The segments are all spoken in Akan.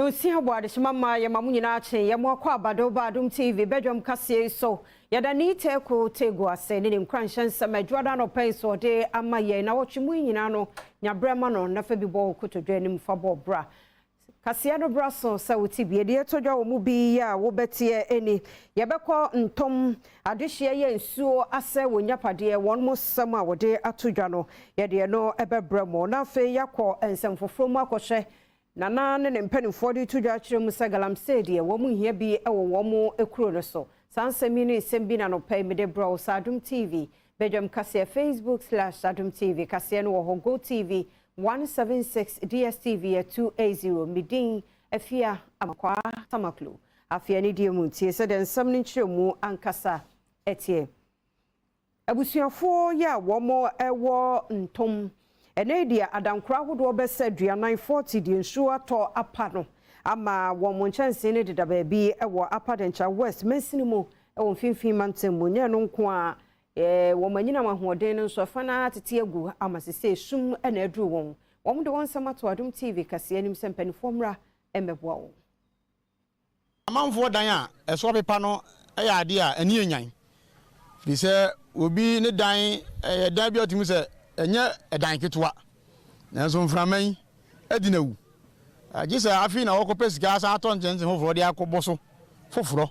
Nsia bɔ adehyema ma yɛma mo nyinaa kye yɛ mo akɔ abado ba Adom TV badwam kaseɛ yi so. Yɛda Nii Teeko Tegu ase ne ne nkuranhyɛ nsɛm a Adwuada anɔpa yi so ɔde ama yɛn. Nawɔtwe mu yi nyinaa no, nya berɛ ma no na fa bi bɔ wo kotodwe anim fa bɔ bra. Kaseɛ no bra so sɛ wote bie. Deɛ ɛtɔ dwa wɔ mu bi yi a wobɛteɛ ni, Yɛbɛkɔ ntɔm, adehyeɛ yɛ nsuo asɛ wɔ nyapadeɛ, wɔn mo sɛm a wɔde ato dwa no, yɛde ɛno bɛbrɛ mo. Na afei yɛakɔ nsɛm foforɔ mu akɔhwɛ Nana ne ne mpanimfoɔ de reto dwa akyerɛ mu sɛ galamsey deɛ wɔn nhia bi wɔ wɔn kuro no so. Saa nsɛm yi ne nsɛm bi na anɔpa yi mede brɛ wo sɛ Adom TV badwam kaseɛ Facebook slash Adom TV kaseɛ no wɔ hɔ GoTv 176 DSTV yɛ 280 Me din Afia Amakwaa Tamaklo. Afei anidie mu tie sɛdeɛ nsɛm no nkyerɛmu ankasa teɛ. Abusuafoɔ yi a wɔn wɔ ntom ɛnɛ yi deɛ adankora ahodoɔ bɛsɛ aduanan, 40, deɛ nsuo atɔ apa no ama wɔn nkyɛnsee no deda baabi wɔ Upper Denkyira West mansini mu wɔ mfimfini mantam mu. Nyɛ ɛno nko ara, wɔn anyinam ahoɔden no nso ɛfa no ara tete agu ama sesei sum na aduru wɔn. Wɔn de wɔn nsɛm ato Adom TV kaseɛ anim sɛ mpanimfoɔ mmra mmɛboa wɔn. Amanfoɔ dan a ɛso apepa no yɛ adeɛ a ani yɛ nyan, firi sɛ obi ne dan yɛ dan bi a ɔtumi sɛ ɛnyɛ ɛdan ketewa, nanso mframa yi adi no awu. Gye sɛ afei na wɔkɔpɛ sika asan atɔ nkyɛnse foforɔ de akɔbɔ so foforɔ.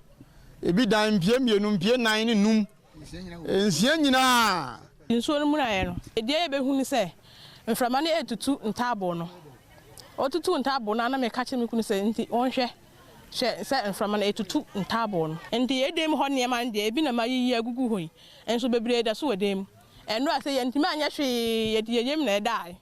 Ebi dan mpie mmienu, mpie nnan ne num, nsia nyinaa. Nsuo no munaeɛ no, deɛ yɛbɛhu ne sɛ mframa no retutu ntaaboo no. Ɔtutuu ntaaboo no a, na meka kyerɛ me kunu sɛ, Nti wɔnhwɛ, hwɛ sɛ mframa no retutu ntaaboo no. Nti yɛn dan mu hɔ nneɛma no deɛ, ebi na mayiyi agugu hɔ yi, nso bebree da so wɔ dan mu. Ɛnnora sɛ yɛantumi anyɛ hwee, yɛde yɛn yam na ɛdae.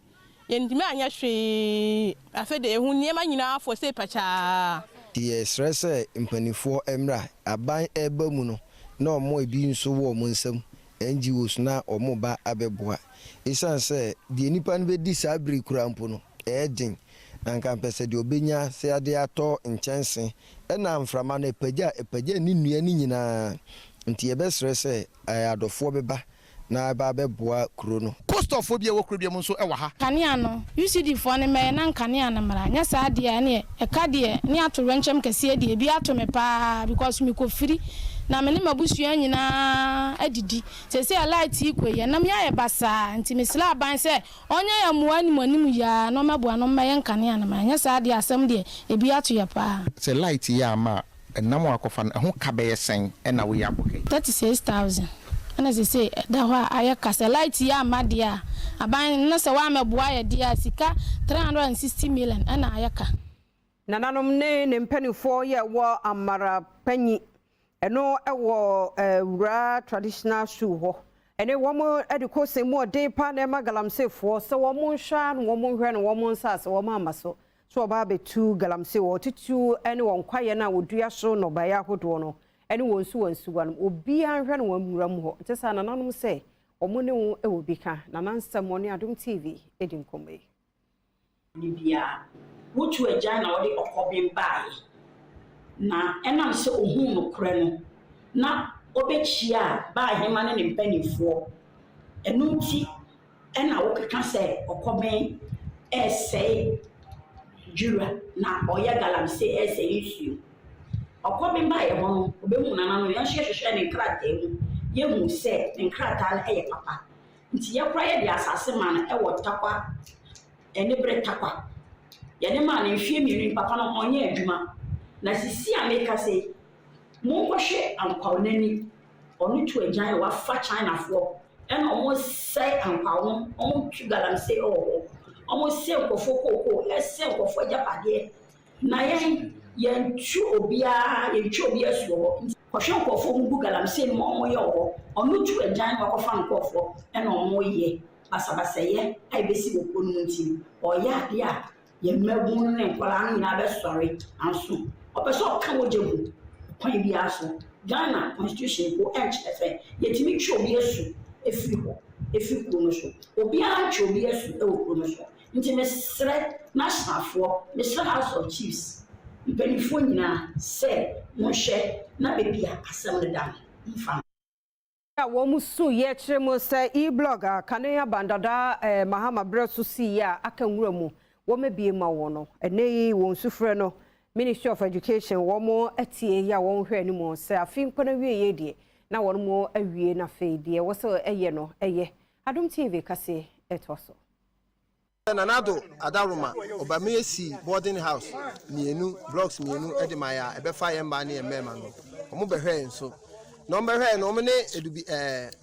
Yɛantumi anyɛ hwee. Afei deɛ yɛhu nneɛma nyinaa afɔ sei pakyaa. Nti yɛsrɛ sɛ mpaninfoɔ mmra, aban reba mu no na wɔn ebi nso wɔ wɔn nsam, NGOs na wɔn ba abɛboa. Esiane sɛ deɛ nipa no bɛdi saa bere yi koraa mpo no ɛyɛ den, na anka mpɛ sɛ deɛ ɔbɛnya sɛ ade atɔ nkyɛnse ɛna mframa no ɛpagya a ɛpagya ne nnua no nyinaa nti yɛbɛsrɛ sɛ adɔfoɔ bɛba na ɛba abɛboa kuro no. Coastalfoɔ bi a ɛwɔ kuro bi mu nso wɔ ha. Kanea no, UCD foɔ no mmɛyɛ na nkanea no mmra, nyɛ saa deɛ a ɛneɛ ɛka deɛ ne atowerɛnkyɛm kɛseɛ deɛ ebi ato me paa because me kɔ firi na me ne m'abusua nyinaa adidi, seesei a light yi kɔ yi ɛnam yi ayɛ basaa nti mesrɛ aban sɛ ɔnyɛ yɛn mmoa anim anim yi ara na ɔmmɛboa na ɔmmɛyɛ nkanea no mmra, nyɛ saa deɛ a asɛm deɛ ebi ato yɛ paa. Sɛ light yi amma a, Ɛnam a wakɔfa no, ɛho ka bɛyɛ sɛn na woyi abɔ ka yi? 36,000 ɛna sesei ɛda hɔ a ayɛ ka sɛ light yi amma deɛ a aban no sɛ wammɛboa yɛ deɛ a sika 360 million ɛna ayɛ ka. Nananom ne ne mpaninfoɔ yɛ wɔ Amara Panyi ɛno wɔ Wura Traditional Stool hɔ ɛne wɔn de kɔ sɛn mu ɔden paa na ɛma galamseyfoɔ sɛ wɔn nhwɛ ara na wɔn nhwɛ na wɔn nsaase wɔn amma so So wɔba abɛtu galamsey wɔ titiriw ne wɔn kwaeɛ no a wɔdua so nnɔbaeɛ ahodoɔ no ne wɔn nsuwansuwa no mu? Obiara nhwɛ no wɔn nwura mu hɔ. Nte saa nananom sɛ wɔn ne wo wɔ bi ka. Nana Nsɛm ɔne Adom TV di nkɔmmɔ yi. No biara. Wotu agyan na wɔde ɔkɔben baeɛ, na ɛnam sɛ ɔhuu nokorɛ no, na ɔbɛkyiaa Baahema ne ne mpanimfoɔ. Ɛno nti Ɛna wokeka sɛ ɔkɔben ɛresɛe dwira na ɔyɛ galamsey ɛresɛe nsuo. Ɔkɔben baeɛ hɔ no ɔbɛhuu nana no, yɛn nso yɛhwehwɛɛ ne nkrataa mu, yɛhuu sɛ ne nkrataa no yɛ papa. Nti yɛ koraa yɛde asase maa no ɛwɔ Tarkwa, Anibere Tarkwa. Yɛde maa no mfeɛ mmienu ni papa no ɔnyɛ adwuma. Na sisi a mekasa yi, monkɔhwɛ Ankwaw n'ani, ɔno tu agyan a wafa Chinafoɔ ɛna ɔmo sɛe ankwaw no, ɔmo tu galamsey ɛwɔ hɔ, ɔmo sɛe nkorɔfoɔ kookoo, ɛsɛe nkorɔfoɔ agyapadeɛ, na yɛn yɛntu obiara, yɛntwa obiara asu wɔ hɔ, nti kɔhwɛ nkorɔfoɔ ɔmo gu galamsey no mu a ɔmo yɛ wɔ hɔ, ɔno tu agyan na wakɔfa nkorɔfoɔ ɛna ɔmo yɛ basabasayɛ a ɛbɛsi wɔ kuro no mu nti ɔyɛ adeɛ a Yɛn mmabun no ne nkwadaa no nyinaa bɛsɔre nanso ɔpɛ sɛ ɔka mogya gu kwan biara so. Ghana constitution mpo nkyerɛ sɛ yɛtumi twe obi asu firi hɔ, firi kuro no so. Obiara ntwe obi asu wɔ kuro no so. Nti mesrɛ nationalfoɔ, mesrɛ House of Chiefs mpanimfoɔ nyinaa sɛ monhwɛ na baabi a asɛm no da no, momfa no. A wɔn su yɛ kyerɛ mu sɛ E-blog a kane aban dada Mahama berɛ so siiɛ a aka nwura mu wɔmabie ma wɔn no, ɛnnɛ yi wɔn sufrɛ no Ministry of Education wɔn atie yi a wɔn hwɛ anim sɛ afe nkɔ na wie yɛ deɛ na wɔn mo awie. Na afei deɛ wɔsɛ ɛyɛ no ɛyɛ. Adom TV kase ɛtoa so. Nana Addo adaworoma ɔbɛma esi boarding house mmienu, blocks mmienu de ma yɛ a ɛbɛfa yɛn mmaa ne yɛn mmarima no. Wɔn bɛhwɛ yɛn so na wɔn bɛhwɛ no, wɔn ne Edubi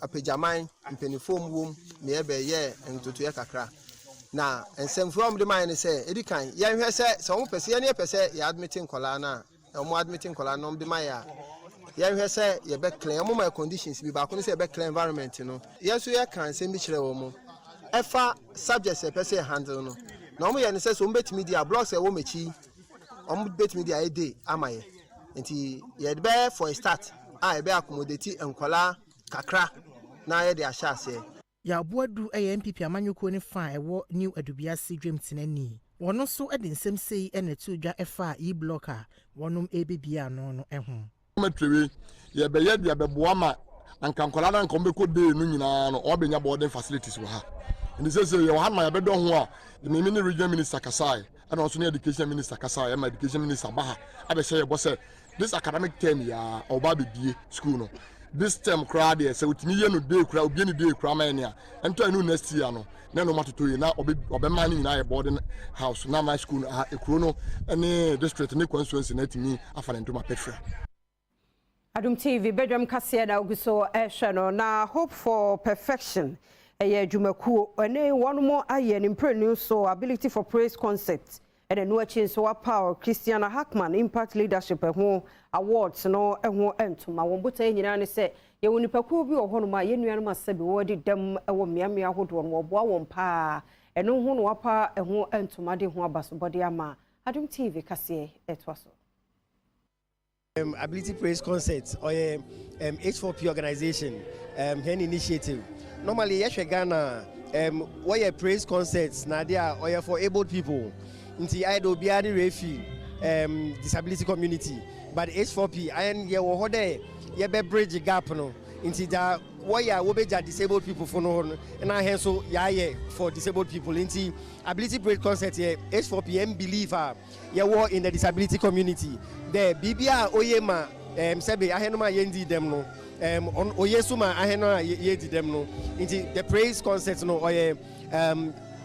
Apagyaman mpanimfoɔ mu wɔm na yɛbɛyɛ ntotoeɛ kakra. Na nsɛmfo a wɔde maa yɛn ne sɛ edi kan yɛnhwɛ sɛ wɔn pɛ sɛ yɛn yɛpɛ sɛ yɛ admit nkɔlaa no a, wɔn admit nkɔlaa no, wɔn de ma yɛ a, yɛnhwɛ sɛ yɛbɛ clean. Wɔn ma yɛ conditions bi. Baako ne sɛ yɛbɛ clean environment no. Yɛn nso yɛka nsɛm bi kyerɛ wɔn ɛfa subjects yɛpɛ sɛ yɛ handle no, na wɔn yɛ no sɛ wɔn bɛtumi di a blocks a ɛwɔ wɔn akyi, wɔn bɛtumi di ayɛ day ama yɛ. Nti yɛde bɛyɛ for a start a yɛbɛ accommodate nkɔlaa kakra na yɛde ahyɛ aseɛ. Yaw Boadu yɛ NPP amanyɔkuo ne fa a ɛwɔ New Adubiase dwamtenani. Wɔn nso de nsɛm sei na ɛto dwa ɛfa E-block a wɔnom ɛrebɛbie ano no ho. Dormitory yɛbɛyɛ deɛ bɛboa ma anka nkwadaa no anka wɔbɛkɔ day no nyinaa no, wɔbɛnya boarding facilities wɔ ha. Nti sɛ yɛwɔ ha ma yɛbɛdɔ ho a, mimi ne Regional Minister kasae, ɛna ɔnso ne Education Minister kasae, ɛma Education Minister ba ha abɛhyɛ yɛbɔ sɛ this academic term yɛ ɔba abɛbie school no. This term koraa deɛ, sɛ otumi yɛ no day koraa, obie ne day koraa ma yɛ nea ɛntɔ ɛno, next year no na ɛno atoto yi na ɔbɛma ne nyinaa yɛ boarding house na ama school no aha ekuro no ne district ne constituency na etumi afa ne ntoma pɛfra. Adom TV badwam kaseɛ na ogu so ɛhwɛ no. Na Hope for Perfection ɛyɛ adwumakuo, ɛne wɔn mo ayɛ ne mprenu so Ability for Praise concert, ɛna ɛno akyi nso wapaw Christiana Hackman Impact Leadership ɛho awards no ɛho ntoma. Wɔn botaeɛ nyinaa ne sɛ yɛwɔ nipakuo bi wɔ hɔnom a yɛn nuanom asɛbi wɔde dɛm ɛwɔ mmeammea ahodoɔ no, wɔboa wɔn paa. Ɛno ho na wapa ɛho ntoma de ho abasobɔde ama. Adom TV kaseɛ ɛtoa so. Ability Praise Concert ɔyɛ H4P organization hɛn initiative. Normally yɛhwɛ Ghana, wɔyɛ praise concerts na adeɛ a ɔyɛ for able people, nti ayɛ dɛ obiara ne refi disability community, but H4P ayɛ yɛwɔ hɔ dɛ yɛbɛ bridge gap no. Nti da wɔyɛ a wɔbɛgya disabled people fo no hɔ no, na ahɛn so yɛayɛ for disabled people. Nti Ability Praise Concert yɛ H4P yɛn believe a yɛwɔ in the disability community dɛ biribi a oye ma sɛbe ahɛnom a yɛndi dɛm no, oye so ma ahɛn a yɛdi dɛm no. Nti the praise concert no ɔyɛ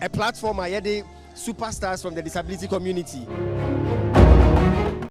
a platform a yɛde superstars from the disability community.